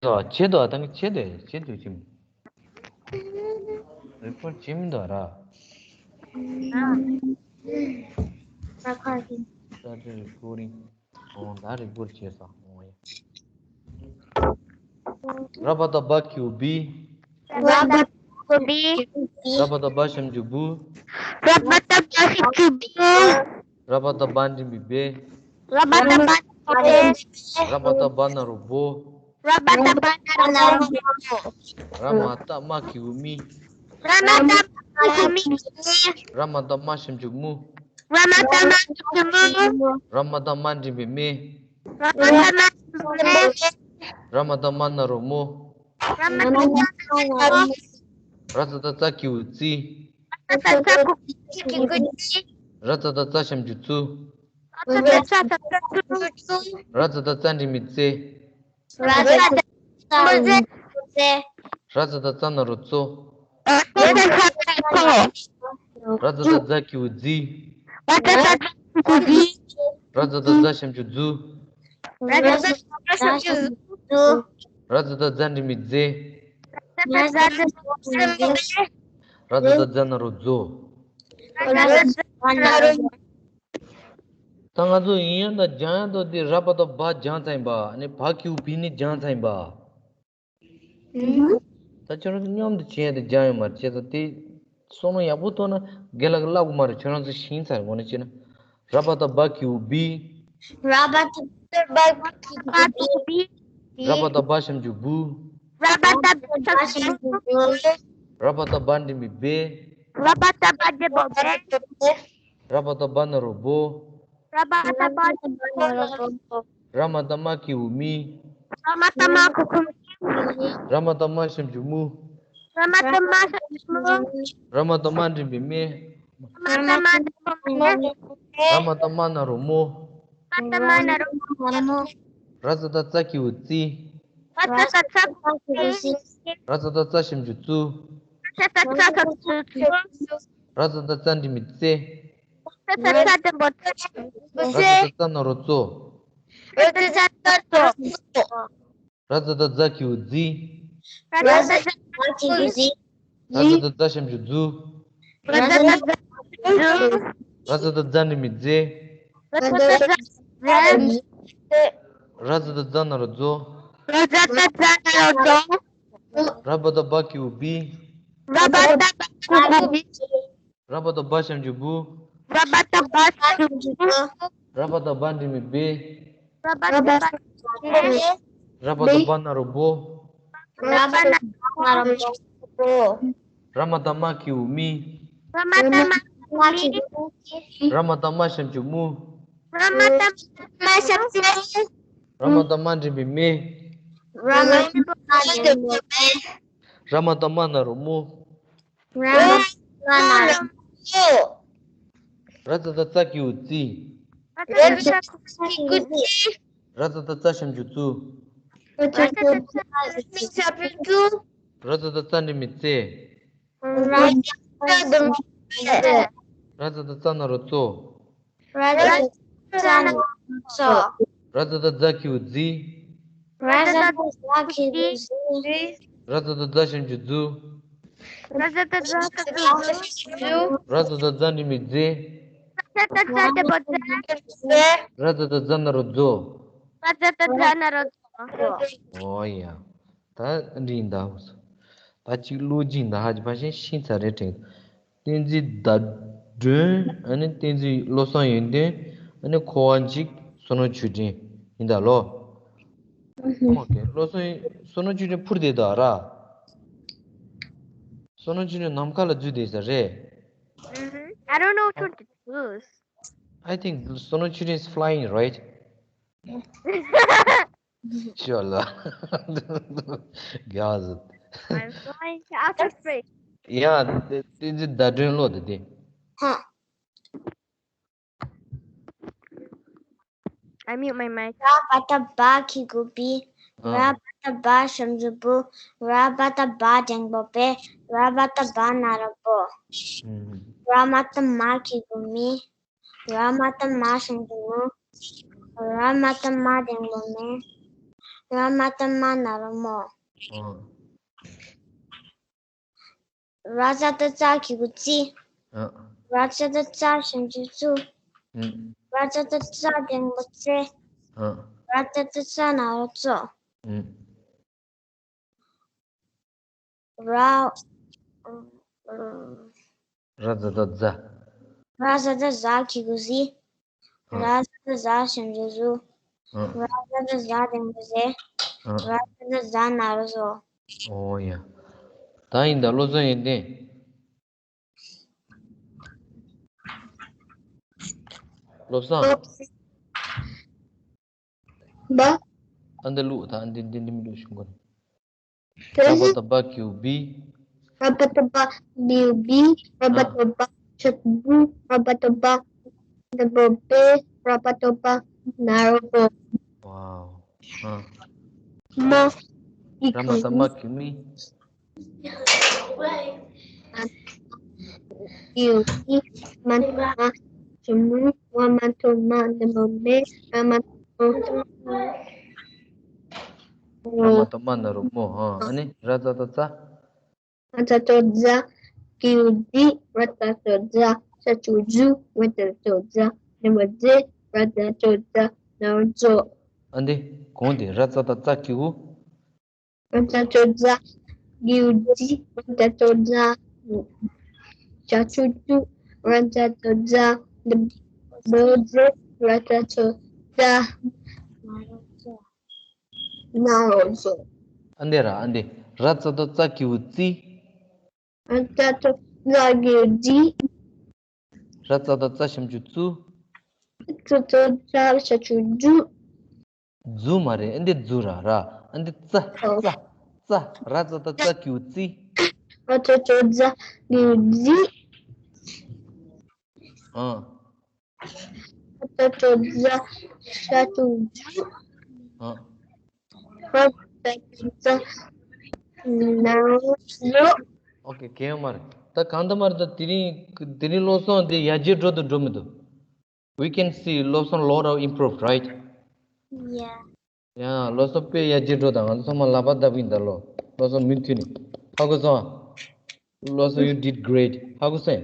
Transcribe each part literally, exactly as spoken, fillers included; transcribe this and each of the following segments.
དོ་བྱེད་དོ་ད་ནི་བྱེད་དོ་བྱེད་དོ་ཅིམ། རེ་པོར་ཊི་བྱེད་མི་འདུག་ར། ས་ཏྲི་རེ་ཀོར་ཌིང་། ཨོ་ད་རེ་ཀོར་ཌི་བྱས་སོང་། ཨོ་ཡ། ར་བ་ཏ་བ་གི་གུ་བི། ར་བ་ཏ་བ་གི་གུ་བི། ར་བ་ཏ་བ་ཞབས་ཀྱུ་བུ། ར་བ་ཏ་བ་ཞབས་ཀྱུ་བུ། ར་བ་ཏ་བ་འགྲེང་བུ་བེ། ར་བ་ཏ་བ་འགྲེང་བུ་བེ། ར་བ་ཏ་བ་ན་རོ་བོ། ར་བ་ཏ་བ་ན་རོ་བོ། ར་མ་ཏ་མ་གི་གུ་མི། ར་མ་ཏ་མ་གི་གུ་མི། ར་མ་ཏ་མ་ཞབས་ཀྱུ་མུ། ར་མ་ཏ་མ་ཞབས་ཀྱུ་མུ། ར་མ་ཏ་མ་འགྲེང་བུ་མེ། ར་མ་ཏ་མ་འགྲེང་བུ་མེ། ར་མ་ཏ་མ་ན་རོ་མོ། ར་མ་ཏ་མ་ན་རོ་མོ། ར་ཙ་ཏ་ཙ་གི་གུ་ཙི། ར་ཙ་ཏ་ཙ་གི་གུ་ཙི། ར་ཙ་ཏ་ཙ་ཞབས་ཀྱུ་ཙུ། ར་ཙ་ཏ་ཙ་ཞབས་ཀྱུ་ཙུ། ར་ཙ་ཏ་ཙ་འགྲེང་བུ་ཙེ། ར་ཙ་ཏ་ཙ་ན་རོ་ཙོ། ར་ཙ་ཏ་ཙ་གི་གུ་ཙི། ར་ཙ་ཏ་ཙ་གི་གུ་ཙི། ར་ཙ་ཏ་ཙ་ཞབས་ཀྱུ་ཛུ། ར་ཙ་ཏ་ཙ་འགྲེང་བུ་ཛེ། ར་ཙ་ཏ་ཙ་འགྲེང་བུ་ཛེ། ར་ཙ་ཏ་ཛ་ན་རོ་ཛོ། ད་ང་ཚོ་ཡིན་ཡང་ད་སྦྱང་ཡང་དོ་དེ་ར་བ་ཏ་བ་སྦྱང་ཚར་ཡིན་པ། ཨ་ནི་བ་གི་གུ་བི་ནི་སྦྱང་ཚར་ཡིན་པ། ད་ཁྱོད་རང་ཚོ་མཉམ་དུ་བྱས་ཏེ་སྦྱང་ཡོད་མ་རེད། བྱས་ཙང་དེ་བསམ་བློ་ཡག་པོ་ཐོག་ན་རྒན་ལགས་ཀྱིས་བསླབ་དགོས་མ་རེད། ཁྱོད་རང་ཚོ་ཤེས་ཚར་དགོས་ན་བྱས་ན། ར་བ་ཏ་བ་གི་གུ་བི། ར་བ་ཏ་བ་གི་གུ་བི། ར་བ་ཏ་བ་ཞབས་ཀྱུ་བུ། ར་བ་ཏ་བ་ཞབས་ཀྱུ་བུ། ར་བ་ཏ་བ་འགྲེང་བུ་བེ། ར་བ་ཏ་བ་འགྲེང་བུ་བེ། ར་བ་ཏ་བ་ན་རོ་བོ། ར་བ་ཏ་བ་ན་རོ་བོ། ར་མ་ཏ་མ་གི་གུ་མི། ར་མ་ཏ་མ་གི་གུ་མི། ར་མ་ཏ་མ་ཞབས་ཀྱུ་མུ། ར་མ་ཏ་མ་ཞབས་ཀྱུ་མུ། ར་མ་ཏ་མ་འགྲེང་བུ་མེ། ར་མ་ཏ་མ་འགྲེང་བུ་མེ། ར་མ་ཏ་མ་ན་རོ་མོ། ར་མ་ཏ་མ་ན་རོ་མོ། ར་ཙ་ཏ་ཙ་གི་གུ་ཙི། ར་ཙ་ཏ་ཙ་གི་གུ་ཙི། ར་ཙ་ཏ་ཙ་ཞབས་ཀྱུ་ཙུ། ར་ཙ་ཏ་ཙ་ཞབས་ཀྱུ་ཙུ། ར་ཙ་ཏ་ཙ་འགྲེང་བུ་ཙེ། ར་ཙ་ཏ་ཙ་འགྲེང་བུ་ཙེ། ར་ཙ་ཏ་ཙ་ན་རོ་ཙོ། ར་ཙ་ཏ་ཙ་ན་རོ་ཙོ། ར་ཙ་ཏ་ཛ་གི་གུ་ཛི། ར་ཙ་ཏ་ཛ་གི་གུ་ཛི། ར་ཙ་ཏ་ཛ་ཞབས་ཀྱུ་ཛུ། ར་ཙ་ཏ་ཛ་ཞབས་ཀྱུ་ཛུ། ར་ཙ་ཏ་ཛ་འགྲེང་བུ་ཛེ། ར་ཙ་ཏ་ཛ་ཛ། ར་ཙ་ཏ་ཛ་ན་རོ་ཛོ། ར་ཙ་ཏ་ཛ་ན་རོ་ཛོ། ར་བ་ཏ་བ་གི་གུ་བི། ར་བ་ཏ་བ་གི་གུ་བི། ར་བ་ཏ་བ་ཞབས་ཀྱུ་བུ། ར་བ་ཏ་བ་ཞབས་ཀྱུ་བུ། ར་བ་ཏ་བ་འགྲེང་བུ་བེ། ར་བ་ཏ་བ་འགྲེང་བུ་བེ། ར་བ་ཏ་བ་ན་རོ་བོ། ར་བ་ཏ་བ་ན་རོ་བོ། ར་མ་ཏ་མ་གི་གུ་མི། ར་མ་ཏ་མ་གི་གུ་མི། ར་མ་ཏ་མ་ཞབས་ཀྱུ་མུ། ར་མ་ཏ་མ་ཞབས་ཀྱུ་མུ། ར་མ་ཏ་མ་འགྲེང་བུ་མེ། ར་མ་ཏ་མ་འགྲེང་བུ་མེ། ར་མ་ཏ་མ་ན་རོ་མོ། ར་མ་ཏ་མ་ན་རོ་མོ། ར་ཙ་ཏ་ཙ་གི་གུ་ཙི། ར་ཙ་ཏ་ཙ་གི་གུ་ཙི། ར་ཙ་ཏ་ཙ་ཞབས་ཀྱུ་ཙུ། ར་ཙ་ཏ་ཙ་ཞབས་ཀྱུ་ཙུ། ར་ཙ་ཏ་ཙ་འགྲེང་བུ་ཙེ། ར་ཙ་ཏ་ཙ་འགྲེང་བུ་ཙེ། ར་ཙ་ཏ་ཙ་ན་རོ་ཙོ། ར་ཙ་ཏ་ཙ་ན་རོ་ཙོ། ར་ཙ་ཏ་ཛ་གི་གུ་ཛི། ར་ཙ་ཏ་ཛ་གི་གུ་ཛི། ར་ཙ་ཏ་ཛ་ཞབས་ཀྱུ་ཛུ། ར་ཙ་ཏ་ཛ་ཞབས་ཀྱུ་ཛུ། ར་ཙ་ཏ་ཛ་འགྲེང་བུ་ཛེ། ར་ཙ་ཏ་ཛ་འགྲེང་བུ་ཛེ། ར་ཙ་ཏ་ཛ་ན་རོ་ཛོ། ར་ཙ་ཏ་ཛ་ན་རོ་ཛོ། ཨོ་ཡ། ད་འགྲིག་འདུག་ད་གཅིག་བློ་སྦྱིན་ད་ཧ་ཅང་ཕ་ཤེས་ཤིང་ཚ་རེ་དྲན། བསྟན་འཛིན་ཟླ་སྒྲོན། ཨ་ནི་བསྟན་འཛིན་བློ་བཟང་ཡོན་ཏན། ཨ་ནི་ཁོ་བ་གཅིག་བསོད་ནམས་ཆོས་སྒྲོན་ཡིན་ད་ལོ། ཨོ་ཁེ། བློ་བཟང་བསོད་ནམས་ཆོས་སྒྲོན་འཕུར་བསྡད་འདུག་ར། བསོད་ནམས་ཆོས་སྒྲོན་ནམ་མཁའ་ལ་འཛུལ་བསྡད་ས་རེད། I don't know what to do. I think བསོད་ནམས་ཆོས་སྒྲོན is flying, right? ཅོ་ལ། རྒྱ་ཟིག I'm flying to outer space. ཡ། དེ་དེ་ཚོ་བརྡ་སྒྲོན་ཀློག་དེ་དེ། I mute my mic. ར་བ་ཏ་བ་གི་གུ་བི། ཨ། ར་བ་ཏ་བ་ཞབས་ཀྱུ་བུ། ར་བ་ཏ་བ་འགྲེང་བུ་བེ། ར་བ་ཏ་བ་ན་རོ་བོ། ཨུམ། ར་མ་ཏ་མ་གི་གུ་མི། ར་མ་ཏ་མ་ཞབས་ཀྱུ་མུ། ར་མ་ཏ་མ་འགྲེང་བུ་མེ། ར་མ་བཏགས་རྨ་ན་རོ་རྨོ། ཨ། ར་ཙ་བཏགས་རྩ་གི་གུ་རྩི། ཨ། ར་ཙ་བཏགས་རྩ་ཞབས་ཀྱུ་རྩུ། ཨུམ། ར་ཙ་བཏགས་རྩ་ལྡེམ་པོ་རྩེ། ཨ། ར་ཙ་བཏགས་རྩ་ན་རོ་རྩོ། ཨུམ། ར། ར་ཛ་བཏགས་རྫ། ར་ཛ་བཏགས་རྫ་གི་གུ་རྫི། ཨ། ར་ཛ་བཏགས་རྫ་ཞབས་ཀྱུ་རྫུ། ཨ། ར་ཛ་བཏགས་རྫ་ལྡེམ་པོ་རྫེ། ཨ། ར་ཛ་བཏགས་རྫ་ན་རོ་རྫོ། ཨོ་ཡ། ད་ཡིན་ད། བློ་བཟང་ཡོན་ཏན། བློ་བཟང་། ལོབས། ཨ་འདི་བླུགས་ད། ཨ་འདི་འདི་འདི་མི་བླུགས་ཤིང་གོ། ར་བཏགས་རྦ་གི་གུ་རྦི། ར་བཏགས་རྦ་གི་གུ་རྦི། ར་བཏགས་རྦ་ཞབས་ཀྱུ་རྦུ། ར་བཏགས་རྦ་ལྡེམ་པོ་རྦེ། ར་བཏགས་རྦ་ན་རོ་རྦོ། ཝའོ། ཨ། རྨ། ར་མ་བཏགས་རྨ་གི་གུ་རྨི། གི་གུ་རྨི། ར་མ་བཏགས་རྨ་ཞབས་ཀྱུ་རྨུ། ར་མ་བཏགས་རྨ་ལྡེམ་པོ་རྨེ། ར་མ་བཏགས་རྨ། ར་མ་བཏགས་རྨ་ན་རོ་རྨོ། ཨ། ཨ་ནི་ར་ཙ་བཏགས་རྩ། ར་ཙ་བཏགས་རྩ་གི་གུ་རྩི། ར་ཙ་བཏགས་རྩ་ཞབས་ཀྱུ་རྩུ། ར་ཙ་བཏགས་རྩ་ལྡེམ་པོ་རྩེ། ར་ཙ་བཏགས་རྩ་ན་རོ་རྩོ། ཨ་འདི་གོང་དེ་ར་ཙ་བཏགས་རྩ་གི་གུ། ར་ཙ་བཏགས་རྩ་གི་གུ་རྩི། ར་ཙ་བཏགས་རྩ་ཞབས་ཀྱུ་རྩུ། ར་ཙ་བཏགས་རྩ་ལྡེམ་པོ་རྩེ། ར་ཙ་བཏགས་རྩ་ན་རོ་རྩོ། ཨ་འདི་ར། ཨ་འདི་ར་ཙ་བཏགས་རྩ་གི་གུ་རྩི། ར་ཙ་བཏགས་རྩ་གི་གུ་རྩི། ར་ཙ་བཏགས་རྩ་ཞབས་ཀྱུ་རྩུ། ར་ཙ་བཏགས་རྩ་ཞབས་ཀྱུ་རྩུ། རྫུ་མ་རེད། ཨ་འདི་རྫུ་ར་ར། ཨ་འདི་རྩ། ཨོ། རྩ། རྩ། ར་ཙ་བཏགས་རྩ་གི་གུ་རྩི། ར་ཙ་བཏགས་རྩ་གི་གུ་རྩི། ཨ། ར་ཙ་བཏགས་རྩ་ཞབས་ཀྱུ་རྫུ། ཨ། ར་ཙ་བཏགས་རྩ་ན་རོ་རྫོ། ཨོ་ཁེ། གལ་ཡོད་མ་རེད། ད་གང་ལྟར་མ་རེད། ད་དེ་རིང་དེ་རིང་བློ་བཟང་དེ་ཡར་རྒྱས་འགྲོ་འདུག་འགྲོ་མི་འདུག We can see བློ་བཟང་lot of improve, right? Yeah. Yeah, བློ་བཟང་དཔེ་ཡར་རྒྱས་འགྲོ་དང་། ང་ཚོ་ཚང་མ་ལག་པ་བརྡབ་ཀྱིན་ད་ལོ། བློ་བཟང་མུ་མཐུད་ནས། ཧ་གོ་སོང་ཨ། བློ་བཟང་you did great. ཧ་གོ་སོང་།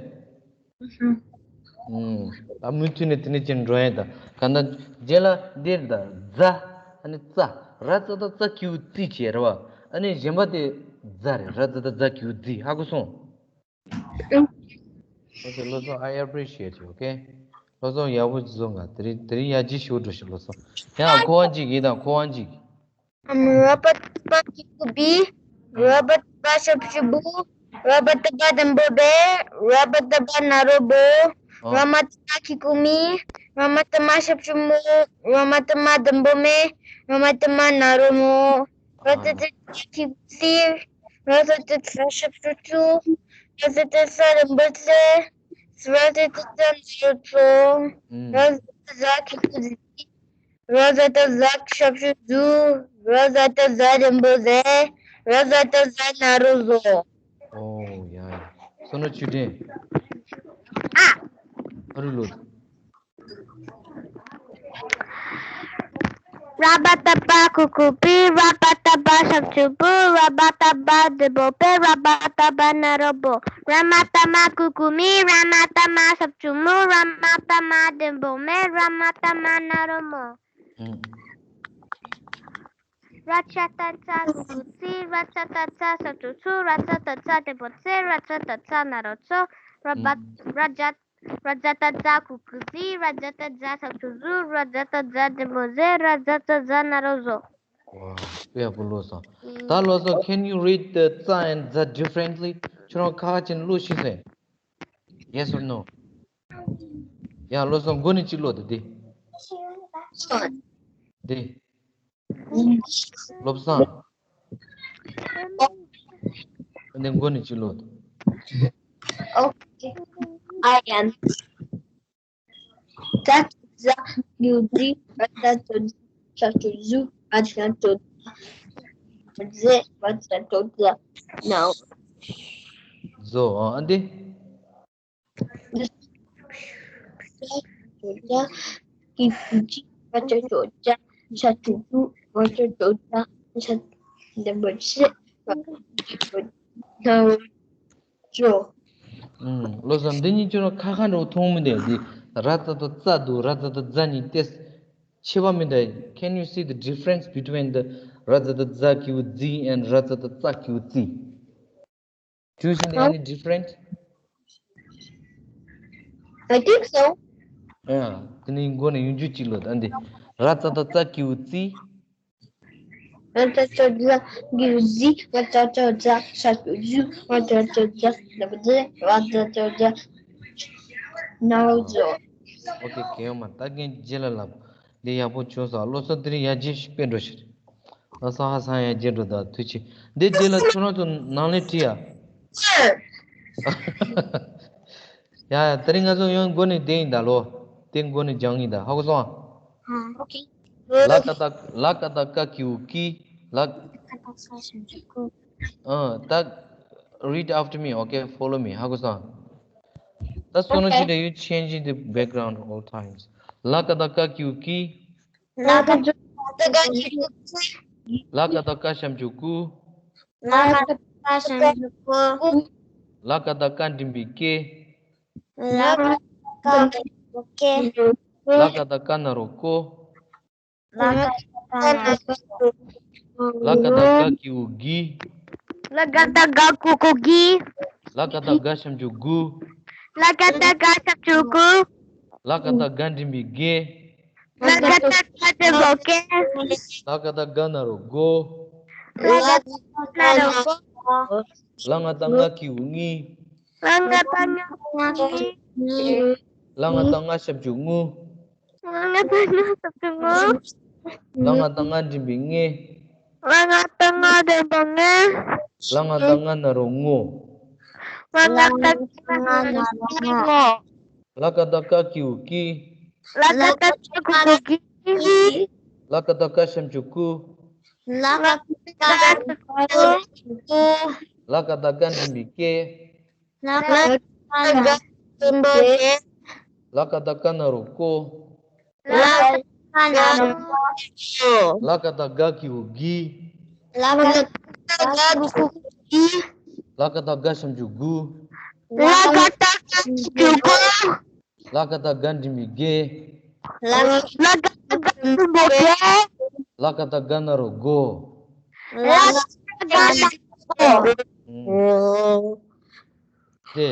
ཨུམ། ད་མུ་མཐུད་ནས་དེ་ནས་ཅིག་འགྲོ་ཡ་ད། གང་ལྟར་རྗེས་ལ་འདིར་ད་རྫ། ཨ་ནི་རྩ། ར་ཙ་བཏགས་རྩ་གི་གུ་རྩི་བྱས་རེད་བ། ཨ་ནི་གཞན་པ་དེ་རྫ་རེད། ར་ཙ་བཏགས་རྫ་གི་གུ་རྫི། ཧ་གོ་སོང་། ཨུམ། Okay, བློ་བཟང་། I appreciate you, okay? བློ་བཟང་ཡག་པོ་བཟོ། ང་དེ་རིང་དེ་རིང་ཡར་རྒྱས་ཞུ་འགྲོ་ཞིག་བློ་བཟང་། ཡང་ཁོ་བ་གཅིག་ཡིན་དང་། ཁོ་བ་གཅིག་ཨམ། ར་བཏགས་རྦ་གི་གུ་རྦི། ཨ། ར་བཏགས་རྦ་ཞབས་ཀྱུ་རྦུ། ར་བཏགས་རྦ་ལྡེམ་པོ་རྦེ། ར་བཏགས་རྦ་ན་རོ་རྦོ། ཨ། ར་མ་བཏགས་རྨ་གི་གུ་རྨི། ར་མ་བཏགས་རྨ་ཞབས་ཀྱུ་རྨུ། ར་མ་བཏགས་རྨ་ལྡེམ་པོ་རྨེ། ར་མ་བཏགས་རྨ་ན་རོ་རྨོ། ར་ཙ་བཏགས་རྩ་གི་གུ་རྩི། ར་ཙ་བཏགས་རྩ་ཞབས་ཀྱུ་རྩུ། ར་ཙ་བཏགས་རྩ་ལྡེམ་པོ་རྩེ། ར་ཙ་བཏགས་རྩ་ན་རོ་རྩོ། ཨུམ། ར་ཛ་བཏགས་ཛ་གི་གུ་ཛི། ར་ཛ་བཏགས་ཛ་ཞབས་ཀྱུ་ཛུ། ར་ཛ་བཏགས་ཛ་ལྡེམ་པོ་ཛེ། ར་ཛ་བཏགས་ཛ་ན་རོ་ཛོ། ཨོ་ཡ་ཡ། བསོད་ནམས་ཆོས་སྒྲོན། ཨ། ཨ་རུ་ལོ། ར་བཏགས་རྦ་གི་གུ་རྦི། ར་བཏགས་རྦ་ཞབས་ཀྱུ་རྦུ། ར་བཏགས་རྦ་ལྡེམ་པོ་རྦེ། ར་བཏགས་རྦ་ན་རོ་རྦོ། ར་མ་བཏགས་རྨ་གི་གུ་རྨི། ར་མ་བཏགས་རྨ་ཞབས་ཀྱུ་རྨུ། ར་མ་བཏགས་རྨ་ལྡེམ་པོ་རྨེ། ར་མ་བཏགས་རྨ་ན་རོ་རྨོ། ཨུམ། ར་ཙ་བཏགས་རྩ་གི་གུ་རྩི། ར་ཙ་བཏགས་རྩ་ཞབས་ཀྱུ་རྩུ། ར་ཙ་བཏགས་རྩ་ལྡེམ་པོ་རྩེ། ར་ཙ་བཏགས་རྩ་ན་རོ་རྩོ། ར་བ། ཨུམ། ར་ཛ། ར་ཛ་བཏགས་རྫ་གི་གུ་རྫི། ར་ཛ་བཏགས་རྫ་ཞབས་ཀྱུ་རྫུ། ར་ཛ་བཏགས་རྫ་ལྡེམ་པོ་རྫེ། ར་ཛ་བཏགས་རྫ་ན་རོ་རྫོ། Wow, དཔེ་ཡག་པོ་བློ་བཟང་། ད་བློ་བཟང་། Can you read the རྫ་and་རྫ་differently? ཁྱོད་རང་ཁ་ཁ་བྱས་ནས་ཀློག་ཤེས་སོང་། Yes or no? ཡ། བློ་བཟང་། མགོ་ནས་གཅིག་ཀློག་དང་། འདི། འདི། བློ་བཟང་། འདི་མགོ་ནས་གཅིག་ཀློག་དང་། Okay. I am. རྫ་ཙ་རྫ། གི་གུ་གི། ར་ཙ་རྫ། ཞབས་ཀྱུ་རྫུ། ར་ཙ་རྫ། རྫེ། ར་ཙ་རྫ། ན་རོ་རྫོ། ཨ། འདི། རྫ་ཙ་རྫ། གི་གུ་གི། ར་ཙ་རྫ། ཞབས་ཀྱུ་རྫུ། ང་ཚོ་དོ་ད་ཆ་འདི་མོ་ཆེ་ན་ཅོ། ཨུམ། བློ་བཟང་འདི་གཉིས་ཁྱོད་རང་ཁ་ཁ་འདྲ་བོ་མཐོང་མི་འདུག་འདི་ར་ཙ་དང་ཙ་འདུག་ར་ཙ་དང་ཛ་གཉིས་ཏེ་ཆེ་བ་མི་འདུག Can you see the difference between the ར་ཙ་དང་ཛ་གི་གུ་ཛི་and ར་ཙ་དང་ཙ་གི་གུ་ཙི། Do you see any difference? I think so. ཡ། དེ་ནི་མགོ་ནས་ཡུན་རྒྱུ་གཅིག་ལོ་ད་འདི། ར་ཙ་དང་ཙ་གི་གུ་ཙི། ར་ཙ་ཙ་ཛ་གི་གུ་ཛི། ང་ཙ་ཙ་ཛ་ཤ་གི་གུ་ཛུ། ང་ཙ་ཙ་ཛ་ལ་བ་ཛ། ར་ཙ་ཙ་ཛ་ན་རོ་ཛོ། ཨོ་ཁེ། གལ་ཡོད་མ་རེད། ད་རྒན་རྗེས་ལ་ལབ། འདི་ཡག་པོ་བྱུང་སོང་། བློ་བཟང་དེ་རིང་ཡར་རྒྱས་ཤིག་སྤེལ་འགྲོ་ཤིག་ཨ་ས་ཧ་ས་ཡར་རྒྱས་འགྲོ་ད་ཐུགས་ཆེ། འདི་རྗེས་ལ་ཁྱོད་རང་ཚོ་ནང་ལས་བྲིས་ཡ། ཡ་ཡ། དེ་རིང་ང་ཚོ་ཡང་མགོ་ནས་བསྡད་ཡིན་ད་ལོ། དེ་མགོ་ནས་སྦྱང་ཡིན་ད། ཧ་གོ་སོང་ཨ། ཨ། ཨོ་ཁེ། ལ་ཀ་ད་ལ་ཀ་ད་ཀ་གི་གུ་ཀི། ལ་ཀ་ད་ཀ་ཞབས་ཀྱུ་ཀུ། ཨ། ད་read after me, okay? Follow me. ཧ་གོ་སོང་ཨ། ད་བསོད་ནམས་ཆོས་སྒྲོན། You changing the background all times. ལ་ཀ་ད་ཀ་གི་གུ་ཀི། ལ་ཀ་ད་ཀ་གི་གུ་ཀི། ལ་ཀ་ད་ཀ་ཞབས་ཀྱུ་ཀུ། ལ་ཀ་ད་ཀ་ཞབས་ཀྱུ་ཀུ། ལ་ཀ་ད་ཀ་འགྲེང་བུ་ཀེ། ལ་ཀ་ད་ཀ་འགྲེང་བུ་ཀེ། ལ་ཀ་ད་ཀ་ན་རོ་ཀོ། ལ་ཀ་ད་ཀ་ན་རོ་ཀོ། ལ་ཀ་ད་ག་གི་གུ་གི། ལ་ཀ་ད་ག་གི་གུ་གི། ལ་ཀ་ད་ག་ཞབས་ཀྱུ་གུ། ལ་ཀ་ད་ག་ཞབས་ཀྱུ་གུ། ལ་ཀ་ད་ག་འགྲེང་བུ་གེ། ལ་ཀ་ད་ག་འགྲེང་བུ་གེ། ལ་ཀ་ད་ག་ན་རོ་གོ། ལ་ཀ་ད་ག་ན་རོ་གོ། ལ་ང་ད་ང་གི་གུ་ངི། ལ་ང་ད་ང་གི་གུ་ངི། ལ་ང་ད་ང་ཞབས་ཀྱུ་ངུ། ལ་ང་ད་ང་ཞབས་ཀྱུ་ངུ། ལ་ང་ད་ང་འགྲེང་བུ་ངེ། ལ་ང་ད་ང་འགྲེང་བུ་ངེ། ལ་ང་ད་ང་ན་རོ་ངོ། ལ་ང་ད་ང་ན་རོ་ངོ། ལ་ཀ་ད་ཀ་གི་གུ་ཀི། ལ་ཀ་ད་ཀ་གི་གུ་ཀི། ལ་ཀ་ད་ཀ་ཞབས་ཀྱུ་ཀུ། ལ་ཀ་ད་ཀ་ཞབས་ཀྱུ་ཀུ། ལ་ཀ་ད་ཀ་འགྲེང་བུ་ཀེ། ལ་ཀ་ད་ཀ་འགྲེང་བུ་ཀེ། ལ་ཀ་ད་ཀ་ན་རོ་ཀོ། ལ་ཀ་ད་ཀ་ན་རོ་ཀོ། ལ་ཀ་ད་ག་གི་གུ་གི། ལ་ཀ་ད་ག་གི་གུ་གི། ལ་ཀ་ད་ག་ཞབས་ཀྱུ་གུ། ལ་ཀ་ད་ག་ཞབས་ཀྱུ་གུ། ལ་ཀ་ད་ག་འགྲེང་བུ་གེ། ལ་ཀ་ད་ག་འགྲེང་བུ་གེ། ལ་ཀ་ད་ག་ན་རོ་གོ། ལ་ཀ་ད་ག་ན་རོ་གོ། ཨུམ། དེ།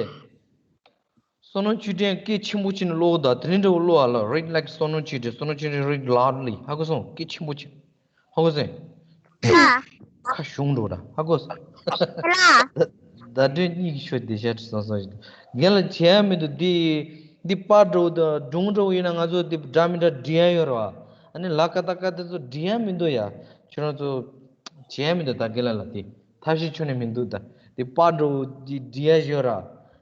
བསོད་ནམས་ཆོས་སྒྲོན་སྐད་ཆེན་པོ་བྱས་ནས་ཀློག་དང་། དེ་རིང་འདྲ་བོ་ཀློག་ཨ་ལ། Read like བསོད་ནམས་ཆོས་སྒྲོན། བསོད་ནམས་ཆོས་སྒྲོན། Read loudly. ཧ་གོ་སོང་། སྐད་ཆེན་པོ་བྱས། ཧ་གོ་སོང་། ལ། ཁ་གཞུང་འགྲོ་ར། ཧ་གོ་སོང་། ལ། ད་དྲན་གཉིས་ཀྱི་ཤོད་དེ་ཤ་ཁྲི་སང་སང་ཞིག་རྒན་ལགས་བྱས་ཡ་མི་འདུག་འདི་འདི་པར་འདྲ་བོ་དང་སྒྲུང་འདྲ་བོ་ཡིན་ན་ང་ཚོ་འདི་འདྲ་མི་འདྲ་འབྲི་ཡ་ཡོད་ར་བ། ཨ་ནི་ལ་ཀ་ད་ཀ་དེ་ཚོ་འབྲི་ཡ་མི་འདུག་ཡ། ཁྱོད་རང་ཚོ་བྱས་ཡ་མི་འདུག་ད་རྒན་ལགས་ལ་དེ་ཐབས་ཤེས་ཁྱོན་ནས་མི་འདུག་ད་དེ་པར་འདྲ་བོ་འདི་འབྲི་ཡ་ཡོད་ར།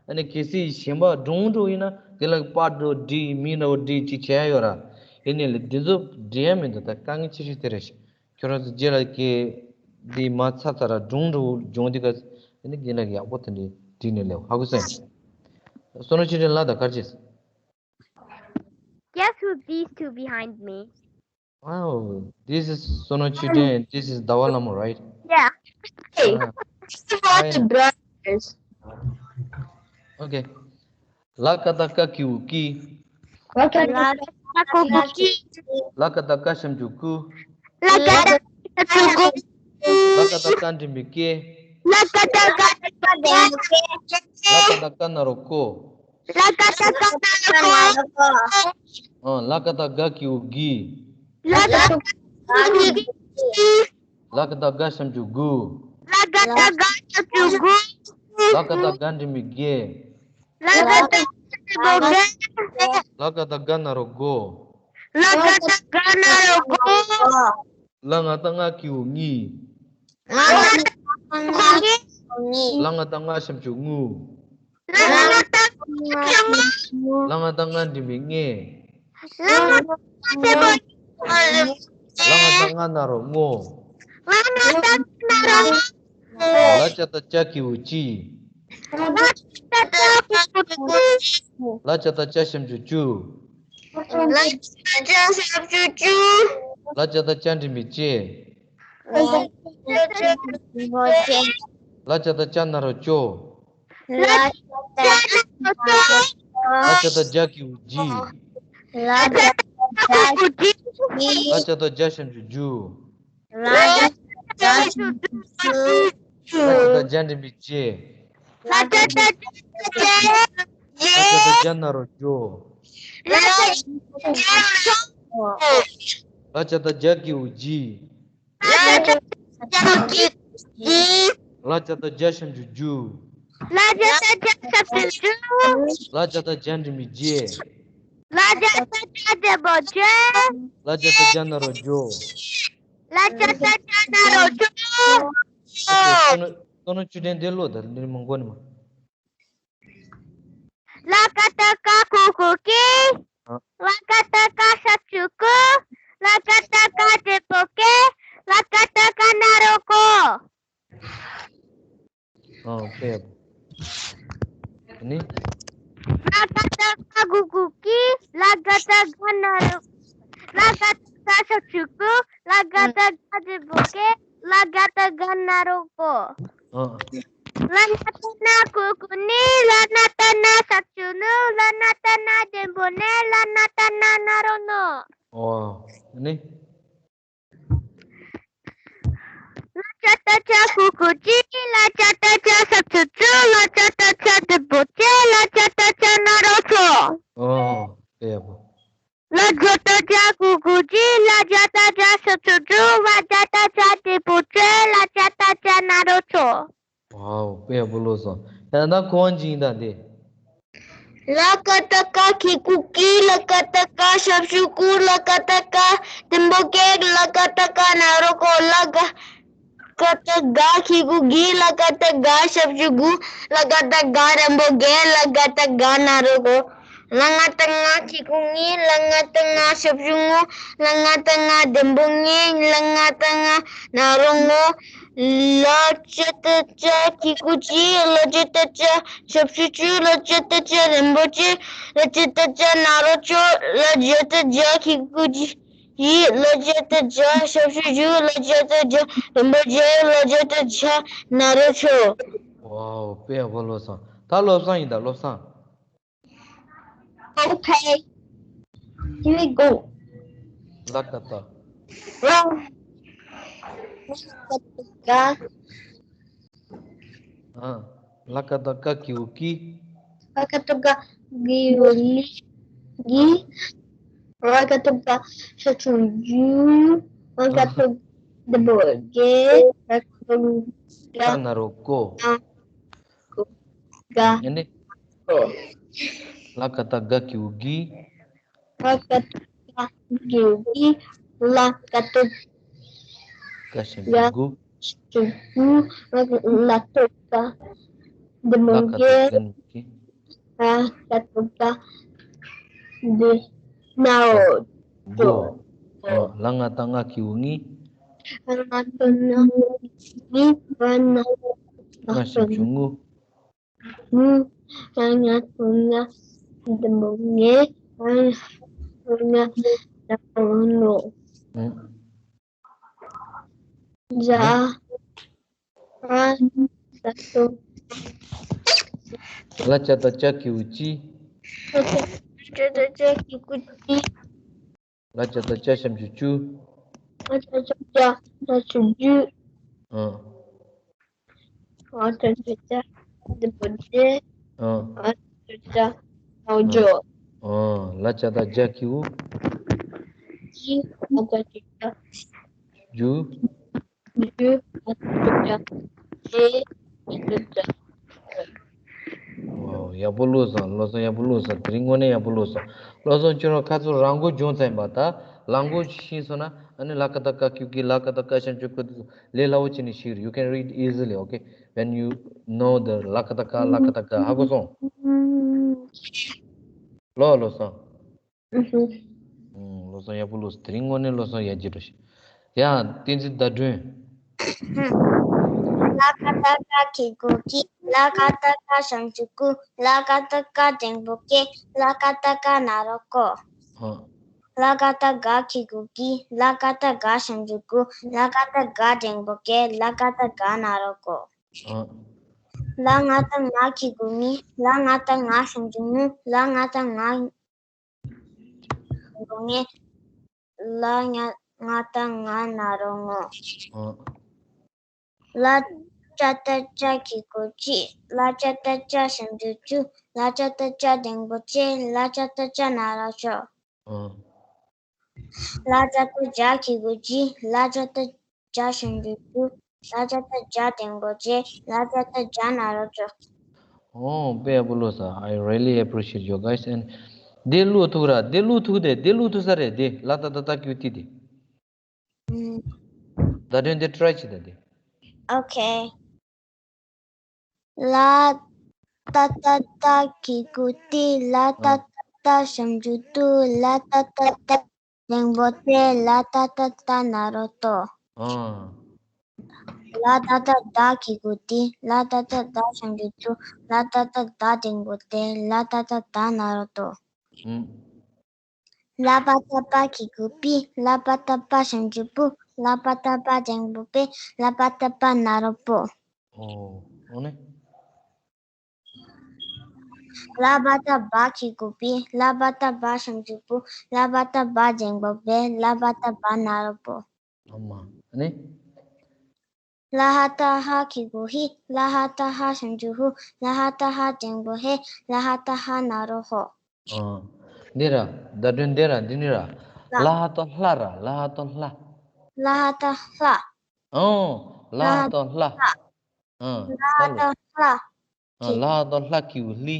ཨ་ནི་གལ་སྲིད་གཞན་པ་སྒྲུང་འདྲ་བོ་ཡིན་ན་རྒན་ལགས་པར་འདྲ་བོ་འབྲི་མིང་འདྲ་བོ་འབྲི་ཅིག་བྱས་ཡ་ཡོད་ར། ཡིན་ནའི་ལ་འདི་ཚོ་འབྲི་ཡ་མི་འདུག་ད་དཀའ་ངལ་ཆེ་ཤོས་དེ་རེད་ཤག་ཁྱོད་རང་ཚོ་རྗེས་ལ་གི་འདི་མ་ཚར་ཚར་ར་སྒྲུང་འདྲ་བོ་སྦྱོང་དུས་སྐབས་ཨ་ནི་རྒན་ལགས་ཀྱིས་ཡག་པོ་དེ་འདྲའི་བྲིས་ནས་ལེའོ། ཧ་གོ་སོང་། བསོད་ནམས་ཆོས་སྒྲོན་ལགས་དང་གར་ཅིས། Guess who these two behind me? Oh, this is བསོད་ནམས་ཆོས་སྒྲོན and this is ཟླ་བ་ལྷ་མོ, right? Yeah. Hey, uh, this is not the brothers. Okay. ལ་ཀ་ད་ཀ་གི་གུ་ཀི། ལ་ཀ་ད་ཀ་གི་གུ་ཀི། ལ་ཀ་ད་ཀ་ཞབས་ཀྱུ་ཀུ། ལ་ཀ་ད་ཀ་ཞབས་ཀྱུ་ཀུ། ལ་ཀ་ད་ཀ་འགྲེང་བུ་ཀེ། ལ་ཀ་ད་ཀ་འགྲེང་བུ་ཀེ། ལ་ཀ་ད་ཀ་ན་རོ་ཀོ། ལ་ཀ་ད་ཀ་ན་རོ་ཀོ། ཨ། ལ་ཀ་ད་ག་གི་གུ་གི། ལ་ཀ་ད་ག་གི་གུ་གི། ལ་ཀ་ད་ག་ཞབས་ཀྱུ་གུ། ལ་ཀ་ད་ག་ཞབས་ཀྱུ་གུ། ལ་ཀ་ད་ག་འགྲེང་བུ་གེ། ལ་ཀ་ད་ག་འགྲེང་བུ་གེ། ལ་ཀ་ད་ག་ན་རོ་གོ། ལ་ཀ་ད་ག་ན་རོ་གོ། ལ་ང་ད་ང་གི་གུ་ངི། ལ་ང་ད་ང་གི་གུ་ངི། ལ་ང་ད་ང་ཞབས་ཀྱུ་ངུ། ལ་ང་ད་ང་ཞབས་ཀྱུ་ངུ། ལ་ང་ད་ང་འགྲེང་བུ་ངེ། ལ་ང་ད་ང་འགྲེང་བུ་ངེ། ལ་ང་ད་ང་ན་རོ་ངོ། ལ་ང་ད་ང་ན་རོ་ངོ། ལ་ཅ་ད་ཅ་གི་གུ་ཅི། ལ་ཅ་ད་ཅ་གི་གུ་ཅི། ལ་ཅ་ད་ཅ་ཞབས་ཀྱུ་ཅུ། ལ་ཅ་ད་ཅ་ཞབས་ཀྱུ་ཅུ། ལ་ཇ་བཏགས་ལྕ་འགྲེང་བུ་ལྕེ། ལ་ཇ་བཏགས་ལྕ་ན་རོ་ལྕོ། ལ་ཇ་བཏགས་ལྕ་ན་རོ་ལྕོ། ལ་ཇ་བཏགས་ལྗ་གི་གུ་ལྗི། ལ་ཇ་བཏགས་ལྗ་གི་གུ་ལྗི། ལ་ཇ་བཏགས་ལྗ་ཞབས་ཀྱུ་ལྗུ། ལ་ཇ་བཏགས་ལྗ་ཞབས་ཀྱུ་ལྗུ། ལ་ཇ་བཏགས་ལྗ་འགྲེང་བུ་ལྗེ། ལ་ཇ་བཏགས་ལྗ་འགྲེང་བུ་ལྗེ། ལ་ཇ་བཏགས་ལྗ་ན་རོ་ལྗོ། ལ་ཇ་བཏགས་ལྗ་ན་རོ་ལྗོ། ལ་ཇ་བཏགས་ལྗ་གི་གུ་ལྗི། ལ་ཇ་བཏགས་ལྗ་གི་གུ་ལྗི། ལ་ཇ་བཏགས་ལྗ་ཞབས་ཀྱུ་ལྗུ། ལ་ཇ་བཏགས་ལྗ་ཞབས་ཀྱུ་ལྗུ། ལ་ཇ་བཏགས་ལྗ་འགྲེང་བུ་ལྗེ། ལ་ཇ་བཏགས་ལྗ་འགྲེང་བུ་ལྗེ། ལ་ཇ་བཏགས་ལྗ་ན་རོ་ལྗོ། ལ་ཇ་བཏགས་ལྗ་ན་རོ་ལྗོ། ཨོ་ཁེ། བསྟན་འགྲོ་བསྟན་འགྲོ་བཅུ་དྲན་དེ་ཀློག་དང་འདིར་མང་པོ་ནི་མ། ལ་ཀ་བཏགས་ལྐ་གི་གུ་ལྐི། ཨ། ལ་ཀ་བཏགས་ལྐ་ཞབས་ཀྱུ་ལྐུ། ལ་ཀ་བཏགས་ལྐ་འགྲེང་བུ་ལྐེ། ལ་ཀ་བཏགས་ལྐ་ན་རོ་ལྐོ། ཨ། ཕེབས། ནི། ལ་ཀ་བཏགས་ལྐ་གི་གུ་ལྐི། ལ་ཀ་བཏགས་ལྐ་ན་རོ། ལ་ཀ་བཏགས་ལྐ་ཞབས་ཀྱུ་ལྐུ། ལ་ཀ་བཏགས་ལྐ་འགྲེང་བུ་ལྐེ། ལ་ཀ་བཏགས་ལྐ་ན་རོ་ལྐོ། ཨ། ལ་ན་བཏགས་ལ་གི་གུ་ལི། ལ་ན་བཏགས་ལ་ཞབས་ཀྱུ་ལུ། ལ་ན་བཏགས་ལ་འགྲེང་བུ་ལི། ལ་ན་བཏགས་ལ་ན་རོ་ལོ། ཨོ། ནི། ལ་ཇ་བཏགས་ལྗ་གི་གུ་ལྗི། ལ་ཇ་བཏགས་ལྗ་ཞབས་ཀྱུ་ལྗུ། ལ་ཇ་བཏགས་ལྗ་འགྲེང་བུ་ལྗེ། ལ་ཇ་བཏགས་ལྗ་ན་རོ་ལྗོ། ཨོ། དེ་ཡག་པོ། ལ་ཇ་བཏགས་ལྗ་གི་གུ་ལྗི། ལ་ཇ་བཏགས་ལྗ་ཞབས་ཀྱུ་ལྗུ། ལ་ཇ་བཏགས་ལྗ་འགྲེང་བུ་ལྗེ། ལ་ཇ་བཏགས་ལྗ་ན་རོ་ལྗོ། ཝའོ། དཔེ་ཡག་པོ་ཀློག་སོང་། ཡང་ན་གོང་ཅིག་ཡིན་ད་དེ། ལ་ཀ་བཏགས་ལྐ་གི་གུ་ལྐི། ལ་ཀ་བཏགས་ལྐ་ཞབས་ཀྱུ་ལྐུ། ལ་ཀ་བཏགས་ལྐ་འགྲེང་བུ་ལྐེ། ལ་ཀ་བཏགས་ལྐ་ན་རོ་ལྐོ། ལ་ཀ་བཏགས་ལྐ་གི་གུ་ལྐི། ལ་ཀ་བཏགས་ལྐ་ཞབས་ཀྱུ་ལྐུ། ལ་ཀ་བཏགས་ལྐ་འགྲེང་བུ་ལྐེ། ལ་ཀ་བཏགས་ལྐ་ན་རོ་ལྐོ། ལ་ང་བཏགས་ལྔ་གི་གུ་ལྔི། ལ་ང་བཏགས་ལྔ་ཞབས་ཀྱུ་ལྔུ། ལ་ང་བཏགས་ལྔ་འགྲེང་བུ་ལྔེ། ལ་ང་བཏགས་ལྔ་ན་རོ་ལྔོ། ལ་ཇ་བཏགས་ལྗ་གི་གུ་ལྗི། ལ་ཇ་བཏགས་ལྗ་ཞབས་ཀྱུ་ལྗུ། ལ་ཇ་བཏགས་ལྗ་འགྲེང་བུ་ལྗེ། ལ་ཇ་བཏགས་ལྗ་ན་རོ་ལྗོ། ལ་ཇ་བཏགས་ལྗ་གི་གུ་ལྗི། ལ་ཇ་བཏགས་ལྗ་ཞབས་ཀྱུ་ལྗུ། ལ་ཇ་བཏགས་ལྗ་འགྲེང་བུ་ལྗེ། ལ་ཇ་བཏགས་ལྗ་ན་རོ་ལྗོ། ཝའོ། དཔེ་ཡག་པོ་ཀློག་སོང་། ད་བློ་བཟང་ཡིན་ད་བློ་བཟང་། Okay. Here we go. ལ་ཀ་བཏགས། ལ་ཀ་བཏགས་ལྐ། ཨ། ལ་ཀ་བཏགས་ལྐ་གི་གུ་ལྐི། ལ་ཀ་བཏགས་ལྐ་གི་གུ་ལི། གི། ལ་ཀ་བཏགས་ལྐ་ཞབས་ཀྱུ་ལྐྱུ། ལ་ཀ་བཏགས་ལྐ་འགྲེང་བུ་ལྐེ། ལ་ཀ་བཏགས་ལྐ་ལྐ་ན་རོ་ལྐོ། ལྐོ། ལྐ། ཡང་ནི། ལྐོ། ལ་ཀ་བཏགས་ལྒ་གི་གུ་ལྒི། ལ་ཀ་བཏགས་ལྒ་གི་གུ་ལྒི། ལ་ཀ་བཏགས་ལྒ་ཞབས་ཀྱུ་ལྒུ། ལ་ཀ་བཏགས་ལྒ་ཞབས་ཀྱུ་ལྒུ། ལ་ཀ་ལ་ཐོ་ལྒ། འགྲེང་བུ་ལ་ཀ་ལྒེ། བཏགས་ལྒ་ནི་ལྒེ། ལ་ཀ་བཏགས་ལྒ། འགྲེང་བུ་ན་རོ་ལྒོ། ལྒོ། ཨོ། ལ་ང་བཏགས་ལྔ་གི་གུ་ལྔི། ལ་ང་བཏགས་ལྔ་གི་གུ་ལྔི། ལ་ང་ལྔ་ཞབས་ཀྱུ་ལྔུ། ལྔུ། ལ་ང་བཏགས་ལྔ་འགྲེང་བུ་ལྔེ། ལ་ང་བཏགས་ལྔ་ན་རོ་ལོ། ཨུ། ལྗ། ཨ། ལ་ཏོ། ལ་ཇ་བཏགས་ལྕ་གི་གུ་ལྕི། ལ་ཇ་བཏགས་ལྕ་གི་གུ་ལྕི། ལ་ཇ་བཏགས་ལྕ་ཞབས་ཀྱུ་ལྕུ། ལ་ཇ་བཏགས་ལྕ་ཞབས་ཀྱུ་ལྕུ། ཨ། ལ་ཇ་བཏགས་ལྕ་འགྲེང་བུ་ལྗེ། ཨ། ལ་ཇ་བཏགས་ལྕ་ན་རོ་ལྗོ། ཨ། ལ་ཇ་བཏགས་ལྗ་གི་གུ་ལྗི། ལ་ཇ་བཏགས་ལྗ་ལྗུ། ལྗུ། ལ་ཇ་བཏགས་ལྗ་ལྗེ། ལ་ཇ་བཏགས་ལྗ། ཝའོ། ཡག་པོ་ཀློག་སོང་། བློ་བཟང་ཡག་པོ་ཀློག་སོང་། དེ་རིང་དངོས་གནས་ཡག་པོ་ཀློག་སོང་། བློ་བཟང་ཁྱོད་རང་ཁ་ཚུར་རང་མགོ་སྦྱོང་ཚར་ཡིན་པ། ད་ལག་མགོ་ཤེས་སོང་ན། ཨ་ནི་ལ་ཀ་བཏགས་ལྐ་གི་གུ་ལྒི། ལ་ཀ་བཏགས་ལྐ་ཞབས་ཀྱུ་ལྐུ། དེ་ཚོ་ལས་སླ་བོ་བྱས་ནས་ཤེས་རེད། You can read easily, okay? When you know the ལ་ཀ་བཏགས་ལྐ། ལ་ཀ་བཏགས་ལྐ། ཧ་གོ་སོང་། ལོ། བློ་བཟང་། ཨུ་ཧུ། ཨུ། བློ་བཟང་ཡག་པོ་ཀློག་སོང་། དེ་རིང་དངོས་གནས་བློ་བཟང་ཡར་རྒྱས་འགྲོ་ཤག། ཡ། བསྟན་འཛིན་ཟླ་སྒྲོན། ལ་ཀ་བཏགས་ལྐ་གི་གུ་ལྐི། ལ་ཀ་བཏགས་ལྐ་ཞབས་ཀྱུ་ལྐུ། ལ་ཀ་བཏགས་ལྐ་འགྲེང་བུ་ལྐེ། ལ་ཀ་བཏགས་ལྐ་ན་རོ་ལྐོ། ཨ། ལ་ག་བཏགས་ག་གི་གུ་གི། ལ་ག་བཏགས་ག་ཞབས་ཀྱུ་གུ། ལ་ག་བཏགས་ག་འགྲེང་བུ་གེ། ལ་ག་བཏགས་ག་ན་རོ་གོ། ཨ། ལ་ང་བཏགས་ང་གི་གུ་ངི། ལ་ང་བཏགས་ང་ཞབས་ཀྱུ་ངུ། ལ་ང་བཏགས་ང་འགྲེང་བུ་ངེ། ལ་ང་ང་བཏགས་ང་ན་རོ་ངོ། ཨ། ལ་ཅ་བཏགས་ལྕ་གི་གུ་ལྕི། ལ་ཅ་བཏགས་ལྕ་ཞབས་ཀྱུ་ལྕུ། ལ་ཅ་བཏགས་ལྕ་འགྲེང་བུ་ལྕེ། ལ་ཅ་བཏགས་ལྕ་ན་རོ་ལྕོ། ཨ། ལ་ཇ་བཏགས་ཇ་གི་གུ་ལྗི། ལ་ཇ་བཏགས་ཇ་ཞབས་ཀྱུ་ལྗུ། ལ་ཇ་བཏགས་ཇ་འགྲེང་བུ་ལྗེ། ལ་ཇ་བཏགས་ཇ་ན་རོ་ལྗོ། Oh, དཔེ་ཡག་པོ་བླུགས་སོང་། I really appreciate you guys. And འདི་བླུགས་ཐུབ་ར། འདི་བླུགས་ཐུབ་དེ། འདི་བླུགས་ཐུབ་ས་རེད། འདི་ལ་ཏ་ཏ་ཏ་ཀྱུ་ཏི་དེ། ཨུམ། བརྡ་དོན་འདི་ཊ་རའི་བྱེད་དང་འདི། Okay. ལ་ཏ་ཏ་ཏ་གི་གུ་ཏི། ལ་ཏ་ཏ་ཏ་ཞབས་ཀྱུ་ཏུ། ལ་ཏ་ཏ་ཏ་འགྲེང་བུ་ཏེ། ལ་ཏ་ཏ་ཏ་ན་རོ་ཏོ། ཨ། ལ་ཏ་ཏ་ཏ་གི་གུ་ཏི། ལ་ཏ་ཏ་ཏ་ཞབས་ཀྱུ་ཏུ། ལ་ཏ་ཏ་ཏ་འགྲེང་བུ་ཏེ། ལ་ཏ་ཏ་ཏ་ན་རོ་ཏོ། ཨུམ། ལ་པ་ཏ་པ་གི་གུ་པི། ལ་པ་ཏ་པ་ཞབས་ཀྱུ་པུ། ལ་པ་ཏ་པ་འགྲེང་བུ་པེ། ལ་པ་ཏ་པ་ན་རོ་པོ། ཨོ། ཨོ་ནི། ལ་པ་ཏ་པ་གི་གུ་པི། ལ་པ་ཏ་པ་ཞབས་ཀྱུ་པུ། ལ་པ་ཏ་པ་འགྲེང་བུ་པེ། ལ་པ་ཏ་པ་ན་རོ་པོ། ཨ་མ། ཨ་ནི། ལ་ཧ་ཏ་ཧ་གི་གུ་ཧི། ལ་ཧ་ཏ་ཧ་ཞབས་ཀྱུ་ཧུ། ལ་ཧ་ཏ་ཧ་འགྲེང་བུ་ཧེ། ལ་ཧ་ཏ་ཧ་ན་རོ་ཧོ། ཨ། འདི་ར། བརྡ་དོན་འདི་ར། འདི་ནི་ར། ལ། ལ་ཧ་ཏ་ལྷ་ར། ལ་ཧ་ཏ་ལྷ། ལ་ཧ་ཏ་ལྷ། ཨོ། ལ་ཧ་ཏ་ལྷ། ལྷ། ཨ། ལ་ཧ་ཏ་ལྷ། ཨ། ལ་ཧ་ཏ་ལྷ་གི་གུ་ལྷི།